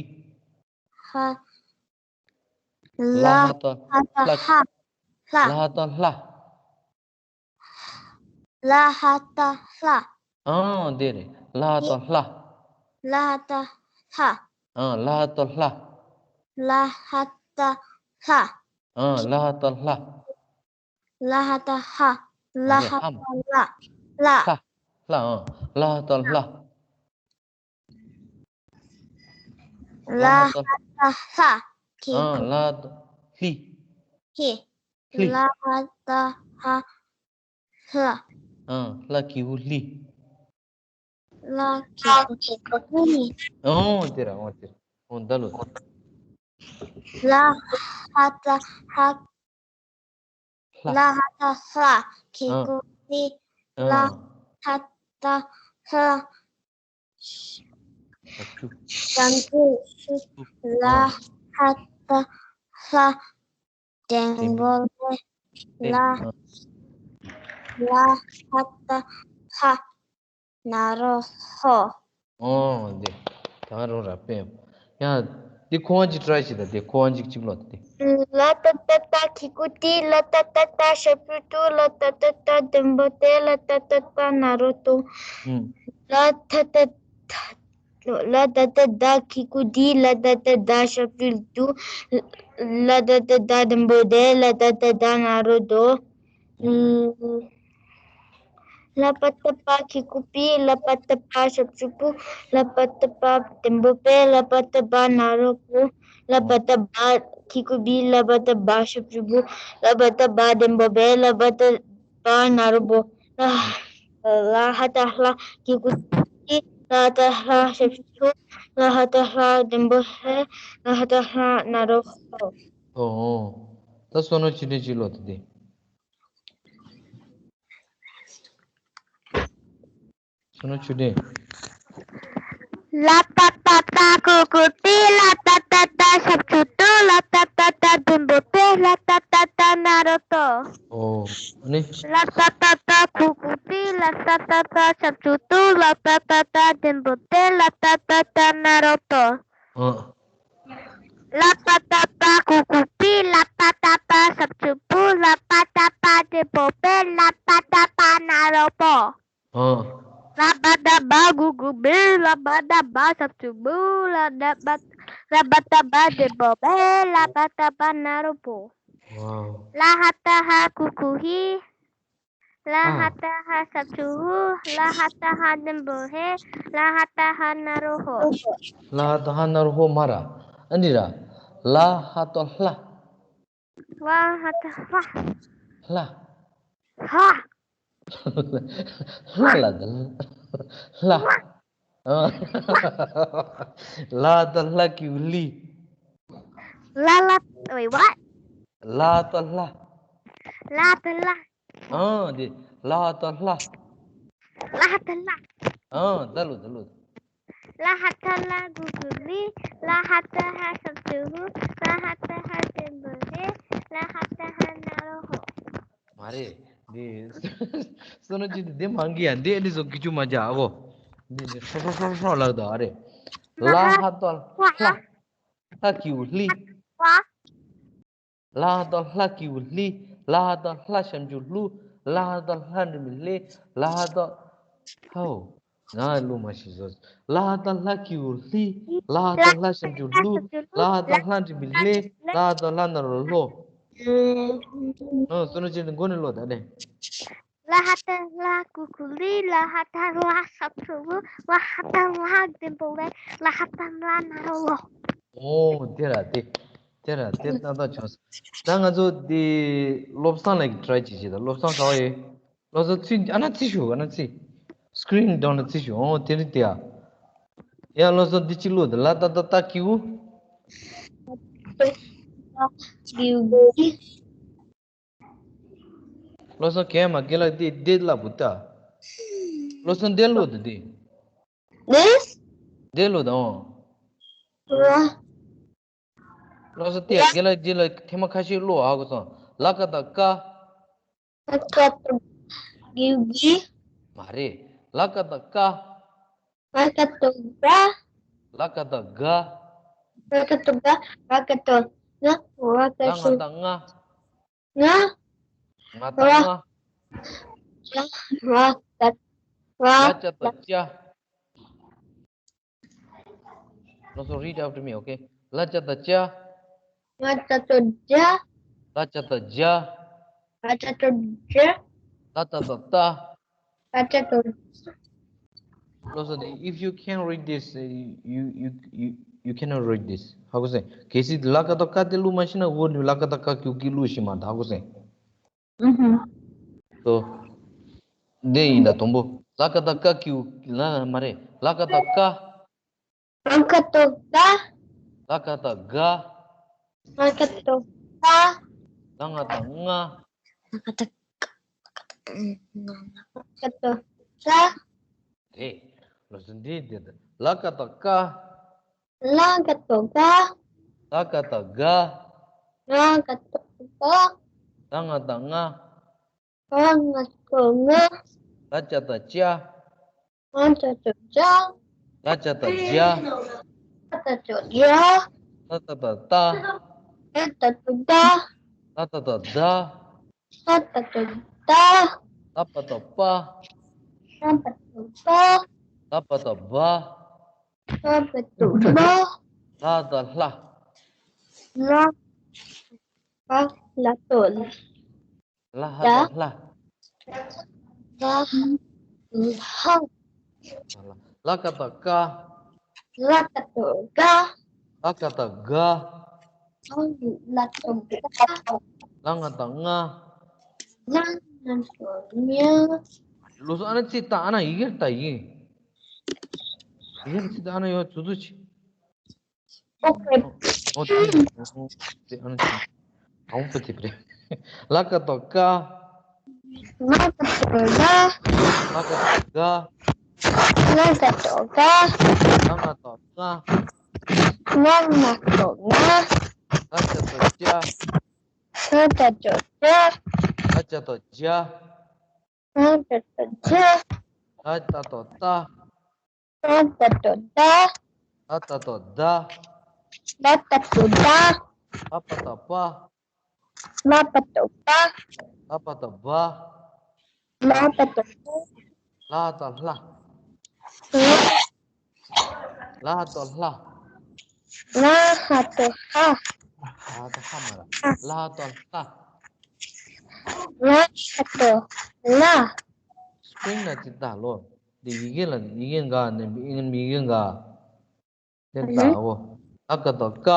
ཧ། ལ་ལ་ཧ་ཏ་ཧ་ཏ་ལྷ། ལྷ། ལ་ཧ་ཏ་ལྷ། ལ་ཧ་ཏ་ལྷ། ཨང་། དེ་རེད། ལ་ཧ་ཏ་ལྷ། ལ་ཧ་ཏ་ལྷ། ཨང་། ལ་ཧ་ཏ་ལྷ། ལ་ཧ་ཏ་ལྷ། ཨང་། ལ་ཧ་ཏ་ལྷ། ལ་ཧ་ཏ་ཧ། ལ་ཧ་ཏ་ལྷ། ལྷ། ལྷ། ལྷ། ཨང་། ལ་ཧ་ཏ་ལྷ། ལ་ཧ་ཏ་ལྷ། ཁྱེད། ཨང་། ལ་ཧ་ཏ་ལྷི། ཧི། ལྷི། ལ་ཧ་ཏ་ཧ། ལྷ། ཨང་། ལྷ་གི་གུ་ལྷི། ལྷ་གི་གུ་ལྷི། ཨོ། དེ་ར། ཨོ། དེ་ར། ཨོ། ད་ལོ། ལ་ཧ་ཏ་ཧ། ལྷ། ལ་ཧ་ཏ་ལྷ། གི་གུ་ལྷི། ཨང་། ལ་ཧ་ཏ་ལྷ། ཞབས་ཀྱུ། ཞབས་ཀྱུ་ཞབས་ཀྱུ། ལ་ཧ་ཏ་ལྷ། འགྲེང་བུ་ལྷེ། ལྷེ། ལ། ཨང་། ལ་ཧ་ཏ་ལྷ། ན་རོ་ཧོ། ཨོ། འདི། ད་རུང་ར་དཔེ། ཡ། འདི་ཁོ་བ་གཅིག་ཊ་རའི་བྱེད་དང་། འདི་ཁོ་བ་གཅིག་གཅིག་ལོ་དེ། ལ་ཏ་ཏ་ཏ་གི་གུ་ཏི། ལ་ཏ་ཏ་ཏ་ཞབས་ཀྱུ་ཏུ། ལ་ཏ་ཏ་ཏ་འགྲེང་བུ་ཏེ། ལ་ཏ་ཏ་ཏ་ན་རོ་ཏོ། ཨུམ། ལ་ཏ་ཏ་ཏ། ལ་ཏ་ཏ་ཏ་གི་གུ་ཏི། ལ་ཏ་ཏ་ཏ་ཞབས་ཀྱུ་ཏུ། ལ་ཏ་ཏ་ཏ་འགྲེང་བུ་ཏེ། ལ་ཏ་ཏ་ཏ་ན་རོ་ཏོ། ལ་པ་ཏ་པ་གི་གུ་པི། ལ་པ་ཏ་པ་ཞབས་ཀྱུ་པུ། ལ་པ་ཏ་པ་འགྲེང་བུ་པེ། ལ་པ་ཏ་པ་ན་རོ་པོ། ལ་པ་ཏ་པ་གི་གུ་པི། ལ་པ་ཏ་པ་ཞབས་ཀྱུ་པུ། ལ་པ་ཏ་པ་འགྲེང་བུ་པེ། ལ་པ་ཏ་པ་ན་རོ་པོ། ལ་ཧ་ཏ་ལྷ་གི་གུ་ཏི། ལ་ཧ་ཏ་ལྷ་ཞབས་ཀྱུ་ལྷུ། ལ་ཧ་ཏ་ལྷ་འགྲེང་བུ་ལྷེ། ལ་ཧ་ཏ་ལྷ་ན་རོ་ཧོ། ཨོ། ད་བསོད་ནམས་ཆོས་སྒྲོན་གཅིག་ལོ་དེ་དེ། བསོད་ནམས་ཆོས་སྒྲོན། ལ་པ་ཏ་པ་གུ་གུ་ཏི། ལ་ཏ་ཏ་ཏ་ཞབས་ཀྱུ་ཏུ། ལ་ཏ་ཏ་ཏ་འགྲེང་བུ་ཏེ། ལ་ཏ་ཏ་ཏ་ན་རོ་ཏོ། ཨོ། ཨ་ནི། ལ་ཏ་ཏ་ཏ་གུ་གུ་ཏི། ལ་ཏ་ཏ་ཏ་ཞབས་ཀྱུ་ཏུ། ལ་ཏ་ཏ་ཏ་འགྲེང་བུ་ཏེ། ལ་ཏ་ཏ་ཏ་ན་རོ་ཏོ། ཨ། ལ་པ་ཏ་པ་གུ་གུ་པི། ལ་པ་ཏ་པ་ཞབས་ཀྱུ་པུ། ལ་པ་ཏ་པ་འགྲེང་བུ་པེ། ལ་པ་ཏ་པ་ན་རོ་པོ། ཨ། ལ་པ་ཏ་པ་གུ་གུ་པི། ལ་པ་ཏ་པ་ཞབས་ཀྱུ་པུ། ལ་ཏ་པ། ལ་པ་ཏ་པ་འགྲེང་བུ་པེ། ལ་པ་ཏ་པ་ན་རོ་པོ། ཝའོ། ལ་ཧ་ཏ་ཧ་གུ་གུ་ཧི། ལ་ཧ་ཏ་ཧ་ཞབས་ཀྱུ་ཧུ། ལ་ཧ་ཏ་ཧ་འགྲེང་བུ་ཧེ། ལ་ཧ་ཏ་ཧ་ན་རོ་ཧོ། ལ་ཧ་ཏ་ཧ་ན་རོ་ཧོ་མ་ར། ཨ་ནི་ར། ལ་ཧ་ཏ་ལྷ། ལ་ཧ་ད་ལྷ། ལྷ། ལྷ། ལྷ་ལ་ད་ལྷ། ལྷ། ཨ། ལ་ད་ལྷ་གི་ལི། ལ་ལ། Wait, what? ལ་ད་ལྷ། ལ་ད་ལྷ། ཨ། དེ་ལ་ད་ལྷ། ལ་ད་ལྷ། ཨ། ད་ལོ་ད་ལོ། ལ་ཧ་ད་ལ་གུ་གུ་ལི། ལ་ཧ་ད་ཧ་ཤམ་ཤུ་ཧུ། ལ་ཧ་ད་ཧ་ཏེན་པོ་ཧེ། ལ་ཧ་ད་ཧ་ན་རོ་ཧོ། མ་རེད། འདི་སོ་ནོ་ཅི་འདི་མང་གི་ཡ། འདི་འདི་ཚོ་གི་ཅུ་མ་བྱ་ཨ་གོ། འདི་འདི་ཧྲོ་ཧྲོ་ཧྲོ་ཧྲོ་ལག་ད་ཨ་རེད། ལ་ཧ་ད་ལྷ། ལྷ་གི་གུ་ལྷི། ལ་ཧ་ད་ལྷ་གི་གུ་ལྷི། ལ་ཧ་ད་ལྷ་ཤམ་ཅུ་ལྷུ། ལ་ཧ་ད་ལྷ་འགྲེང་བུ་ལྷེ། ལ་ཧ་ད་ཧའོ། ང་ལོ་མ་ཤི་ཟོ། ལ་ཧ་ད་ལྷ་གི་གུ་ལྷི། ལ་ཧ་ད་ལྷ་ཤམ་ཅུ་ལྷུ། ལ་ཧ་ད་ལྷ་འགྲེང་བུ་ལྷེ། ལ་ཧ་ད་ལྷ་ན་རོ་ལྷོ། ཨ། སོ་ནོ་ཅི་འདི་མགོ་ནས་ལོ་ད་ནས། ལ་ཧ་ད་ལྷ་གུ་གུ་ལི། ལ་ཧ་ད་ལྷ་ཤམ་ཤུ་ལྷུ། ལ་ཧ་ད་ལྷ་ཏེན་པོ་ཧེ། ལ་ཧ་ད་ལྷ་ན་རོ་ལྷོ། ཨོ། དེ་ར་དེ། དེ་ར་དེ་ཏག་ཏག་བྱུང་སོང་། ད་ང་ཚོ་འདི་བློ་བཟང་ལགས་ཀྱི་ཊ་རའི་ཅིག་བྱེད་དང་། བློ་བཟང་ག་བ་ཡོད། བློ་བཟང་ཚུར་ཨ་ན་ཚུར་ཞུགས། ཨ་ན་ཚུར། སི་ཀི་རིན་འདྲ་ན་ཚུར་ཞུགས། ཨོ་དེ་རིང་དེ་ཡ། ཡ་བློ་བཟང་འདི་གཅིག་ཀློག་དང་། ལ་ད་ད་ཏ་གི་གུ། བློ་བཟང་གན་མ་གན་ལ་དེ་དེ་ལ་བུ་ད། བློ་བཟང་འདི་ཀློག་དང་དེ། ནི། འདི་ཀློག་དང་། ཨོ། བློ་བཟང་དེ་ཡ་གན་ལ་དེ་ལ་ཐེངས་མ་ཁ་ཤས་ཀློག་ཨ་གོ་སོང་། ལ་ཀ་ད་ཀ། ལ་ཀ་ད་གི་གུ་གི། མ་རེད། ལ་ཀ་ད་ཀ། ལ་ཀ་ད་ག། ལ་ཀ་ད་ག། ལ་ཀ་ད་ག། ལ་ཀ་ད་ང་། ལ་ཀ་ད་ང་ད་ང་། ང་། ང་ད་ང་། ལ། ལ་ཀ་ད་ལ། ལ་ཅ་ད་ལྕ། བློ་བཟང་read after me, okay? ལ་ཅ་ད་ལྕ། ལ་ཅ་ད་ལྕ། ལ་ཅ་ད་ལྕ། ལ་ཅ་ད་ལྕ། ལ་ཏ་ད་ལྟ། ལ་ཅ་ད་ལྟ། བློ་བཟང་དེ། If you can't read this, uh, you, you, you, you cannot read this. ཧ་གོ་སོང་། གལ་སྲིད་ལ་ཀ་ད་ཀ་དེ་ཀློག་མ་ཤེས་ན། འོ་ནི་ལ་ཀ་ད་ཀ་གི་གུ་གི་ཀློག་ཤེས་མ་ད། ཧ་གོ་སོང་། ཨུ་ཧུ། ལོ། འདི་ཡིན་ད་དང་པོ། ལ་ཀ་ད་ཀ་གི་གུ་ལ་མ་རེད། ལ་ཀ་ད་ཀ། ལ་ཀ་ད་ཀ། ལ་ཀ་ད་ག། ལ་ཀ་ད་ག། ལ་ང་ད་ང་། ལ་ཀ་ད་ཀ། ལ་ཀ་ད་ཀ། རེད། ལོ་སོ་འདི་འདི་ལ་ཀ་ད་ཀ། ལ་ཀ་ད་ཀ། ལ་ཀ་ད་ག། ལ་ཀ་ད་ག། ལ་ང་ད་ང་། ལ་ང་ད་ང་། ལ་ཅ་ད་ལྕ། ལ་ཅ་ད་ལྕ། ལ་ཅ་ད་ལྕ། ལ་ཅ་ད་ལྕ། ལ་ཏ་ད་ལྟ། ལ་ཏ་ད་ལྟ། ལ་ཏ་ད་ལྟ། ལ་ཏ་ད་ལྟ། ལ་པ་ད་ལྤ། ལ་པ་ད་ལྤ། ལ་པ་ད་ལྦ། ལ་པ་ད་ལྦ། ལ་ད་ལྷ། ལ། ལ་ལ་ཏོ་ལ། ལ་ཧ་ད་ལྷ། ལ་ཧ་ལྷ། ལ་ཀ་ད་ཀ། ལ་ཀ་ད་ཀ། ལ་ཀ་ད་ག། ལ་ཀ་ད་ག། ལ་ང་ད་ང་། ལ་ང་ད་ང་། ལོ་སོ་ཨ་ན་ཚིག་ད་ཨ་ན་ཡི་གེར་ད་ཡིན། ཡི་གེར་ཚིག་ད་ཨ་ན་ཡོད་ཚུ་ཚུ་ཆི། ཨོ་ཁེ། ཨོ་ཏི་ཨོ་ཏི་ཨ་ན་ཅི། ཨོང་པོ་ཏི་པྲེ། ལ་ཀ་ད་ཀ། ལ་ཀ་ད་ཀ། ལ་ཀ་ད་ག། ལ་ཀ་ད་ག། ལ་ང་ད་ང་། ལ་ང་ད་ང་། ལ་ཅ་ད་ལྕ། ལ་ཅ་ད་ལྕ། ལ་ཅ་ད་ལྕ། ལ་ཅ་ད་ལྕ། ལ་ཏ་ད་ལྟ། ལ་ཏ་ད་ལྟ། ལ་ཏ་ད་ལྡ། ལ་ཏ་ད་ལྡ། ལ་པ་ད་ལྤ། ལ་པ་ད་ལྤ། ལ་པ་ད་ལྦ། ལ་པ་ད་ལྦ། ལ་ད་ལྷ། ལ། ལ་ད་ལྷ། ལ་ཧ་ད་ལྷ། ལ་ད་ཧ་མ་ར། ལ་ད་ལྷ། ལ་ཧ་ད་ལྷ། སྤྲིང་ན་ཅི་ད་ལོ། འདི་ཡི་གེ་ལ་ཡི་གེ་འགའ་ནི་ཡི་གེ་འགའ། དེ་ལྟ་འོ། ལ་ཀ་ད་ཀ།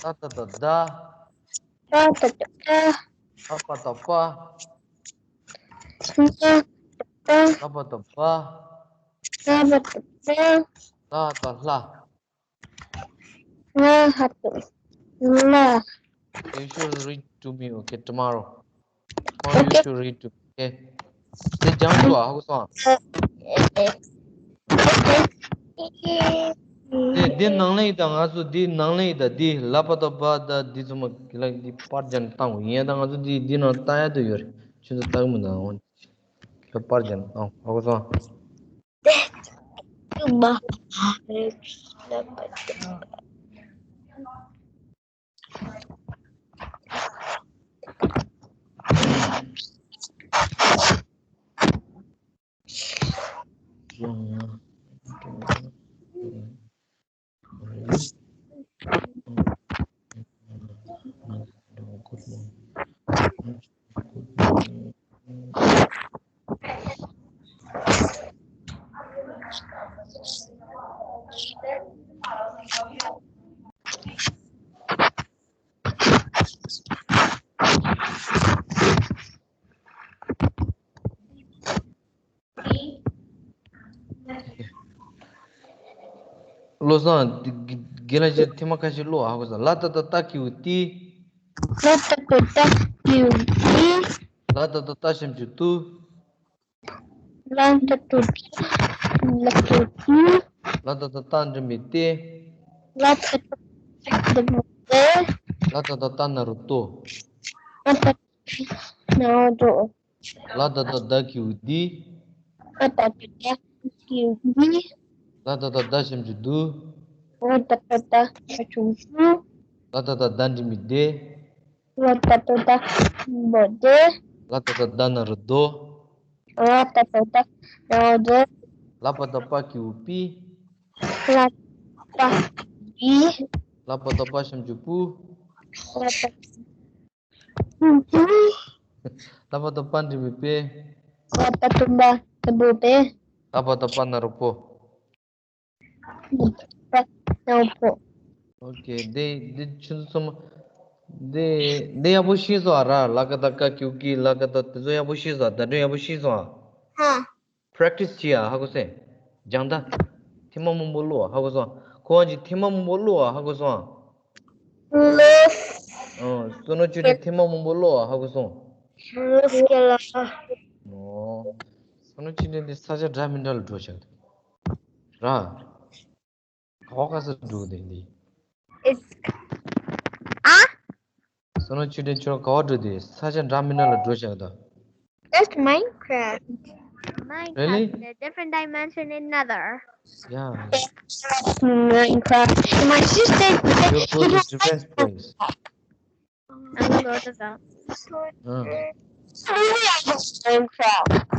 ཏ་ཏ་བཏགས་ཏ། ཏ་ཏ་བཏགས་ཏ། ལ་པ་བཏགས་པ། ལ་པ་བཏགས་པ། ལ་པ་བཏགས་པ། ལ་པ་བཏགས་པ། ལ་བཏགས་ལ། ལ་ཧ་བཏགས་ལ། You should read to me, okay, tomorrow. Tomorrow you should read to me, okay? དེ་སྦྱངས་འདུག་ཨ། ཧ་གོ་སོང་ཨ། དེ་འདི་ནང་ལ་ཡིན་ད། ང་ཚོ་འདི་ནང་ལ་ཡིན་ད། འདི་ལ་པ་བཏགས་པ་ད། འདི་ཚང་མ་གི་ལ་འདི་པར་སྦྱར་བཏང་དགོས་ཡིན་ཡ། ད་ང་ཚོ་འདི་འདི་ནང་ལྟ་ཡ་དུ་ཡོད་རེད། ཁྱོད་ཚོ་ལྟ་གི་མི་འདུག་ཨ། འོན་ཀྱང་པར་སྦྱར་བཏང་། ཧ་གོ་སོང་ཨ། བློ་བཟང་། དགེ་ལགས་ཀྱིས་ཐེངས་མ་ཁ་ཤས་ཀློག་ཧ་གོ་སོང་། ལ་ཏ་བཏགས་ལྟ་གི་གུ་ལྟི། ལ་ཏ་བཏགས་ལྟ་གི་གུ་ལྟི། ལ་ཏ་བཏགས་ལྟ་ཞབས་ཀྱུ་ལྟུ། ལ་ཏ་བཏགས་ལྟ་ལ་ཏ་བཏགས་ལྟ་འགྲེང་བུ་ལྟེ། ལ་ཏ་བཏགས་ལྟ་འགྲེང་བུ་ལྟེ། ལ་ཏ་བཏགས་ལྟ་ན་རོ་ལྟོ། ལ་ཏ་བཏགས་ལྟ་ན་རོ་ལྟོ། ལ་ཏ་བཏགས་ལྡ་གི་གུ་ལྡི། ལ་ཏ་བཏགས་ལྡ་གི་གུ་ལྡི། ལ་ཏ་བཏགས་ལྡ་ཞབས་ཀྱུ་ལྡུ། ལ་ཏ་བཏགས་ལྡ་ཞབས་ཀྱུ་ལྡུ། ལ་ཏ་བཏགས་ལྡ་འགྲེང་བུ་ལྡེ། ལ་ཏ་བཏགས་ལྡ་འགྲེང་བུ་ལྡེ། ལ་ཏ་བཏགས་ལྡ་ན་རོ་ལྡོ། ལ་ཏ་བཏགས་ལྡ་ན་རོ་ལྡོ། ལ་པ་བཏགས་པ་གི་གུ་པི། ལ་པ་པི། ལ་པ་བཏགས་པ་ཞབས་ཀྱུ་པུ། ལ་པ་པུ། ལ་པ་བཏགས་པ་འགྲེང་བུ་པེ། ལ་པ་བཏགས་པ་འགྲེང་བུ་པེ། ལ་པ་བཏགས་པ་ན་རོ་པོ། པ་ན་རོ་པོ། ཨོ་ཀེ། འདི་འདི་ཁྱོད་ཚོ་ཚང་མ་འདི་འདི་ཡག་པོ་ཤེས་སོང་ཨ། ར་ལ་ཀ་བཏགས་ཀ་གི་གུ་ཀི། ལ་ཀ་བཏགས་དེ་ཚོ་ཡག་པོ་ཤེས་སོང་ཨ། བརྡ་སྤྲོད་ཡག་པོ་ཤེས་སོང་ཨ། ཧ། པ་རེག་ཊི་སི་བྱེད་ཨ། ཧ་གོ་སོང་། སྦྱང་ད། ཐེངས་མ་མང་པོ་ཀློག་ཨ། ཧ་གོ་སོང་། ཁོ་རང་གིས་ཐེངས་མ་མང་པོ་ཀློག་ཨ། ཧ་གོ་སོང་། ཀློག་ཨ། བསོད་ནམས་ཆོས་སྒྲོན་ཐེངས་མ་མང་པོ་ཀློག་ཨ། ཧ་གོ་སོང་། ཀློག་ཨ། ཨོ། བསོད་ནམས་ཆོས་སྒྲོན་དེ་ས་ཆ་འདྲ་མི་འདྲ་ལ་འགྲོ་བཞག་འདུག་ར། ག་བ་ག་ས་འགྲོ་དེ་འདི། It's ཨ། བསོད་ནམས་ཆོས་སྒྲོན་ཁྱོད་ག་བ་འགྲོ་དེ། ས་ཆ་འདྲ་མི་འདྲ་ལ་འགྲོ་བཞག་ད། That's Minecraft. Minecraft, really? In a different dimension, another. Yeah. That's Minecraft. My sister. You're going to different place. I'm gonna go to the. Uh. Minecraft.